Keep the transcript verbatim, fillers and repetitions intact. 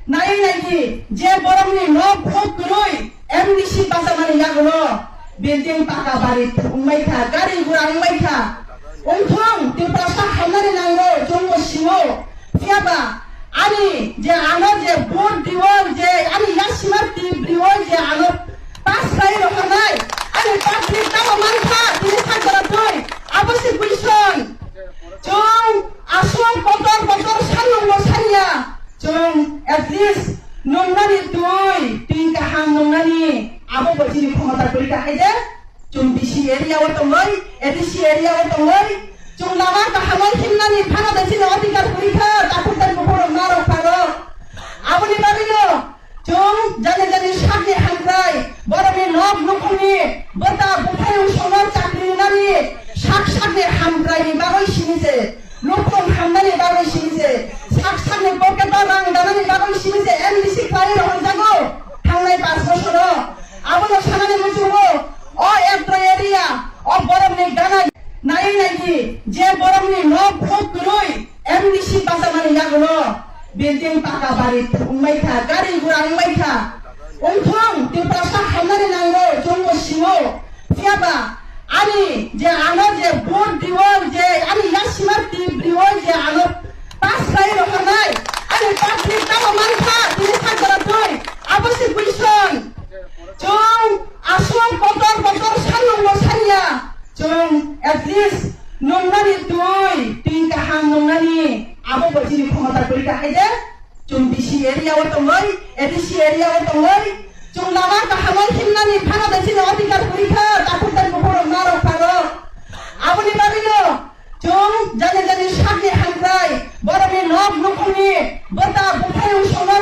Nai nai di, je borokni nok huk kwrwi M D C bachamani yagulo building paka bari wngbai kha, gari gura wngbai kha. Wngthung, Tiprasa hamnani nango, chwngbo singo. Phiyaba ani je ano je vote diwon je ani yasima tip diwon je ano pass khlai rohornai, ani public tamo mankha, tini sak jora twi. Abo se question. Chwng aswk kotor kotor sanungbo sanya. Chwng at least nungnani twi, twi kaham nungnani abo bo chini khomota kwrwi kha hai de. Chwng B C area o tongwi, A D C area o tongwi, chwng lama kaham o himnani phano de chini odhikar kwrwi kha, takhuk tei bukhuk rok ma rok pha rok. Aboni bagwi no chwng jani jani sakni hamkrai, borokni nok nukhungni bwta bwthai wngsongno chakri rwnani sak sakni hamkraini bagwi simi se. Nukhung hamnani bagwi simi se, sak sakni pocket o rang danani bagwi simi se M D C khlai rohorjago thangnai panch bosoro. Abono sanani muchungo o Ekdro area o borokni gana nai nai di, je borokni nok huk kwrwi M D C bachamani yagulo building paka bari wngbai kha, gari gura wngbai kha. Wngthung, Tiprasa hamnani nango, chwngbo singo. Phiyaba ani je ano je vote diwon je ani yasima tip diwon je ano pass khlai rohornai, ani public tamo mankha, tini sak jora twi. Abo se question. Chwng aswk kotor kotor sanungbo sanya. Chwng at least nungnani twi, twi kaham nungnani abo bo chini khomota kwrwi kha hai de. Chwng B C area o tongwi, A D C area o tongwi, chwng lama kaham o himnani phano de chini odhikar kwrwi kha, takhuk tei bukhuk rok ma rok pha rok. Aboni bagwi no chwng jani jani sakni hamkrai, borokni nok nukhungni bwta bwthai wngsongno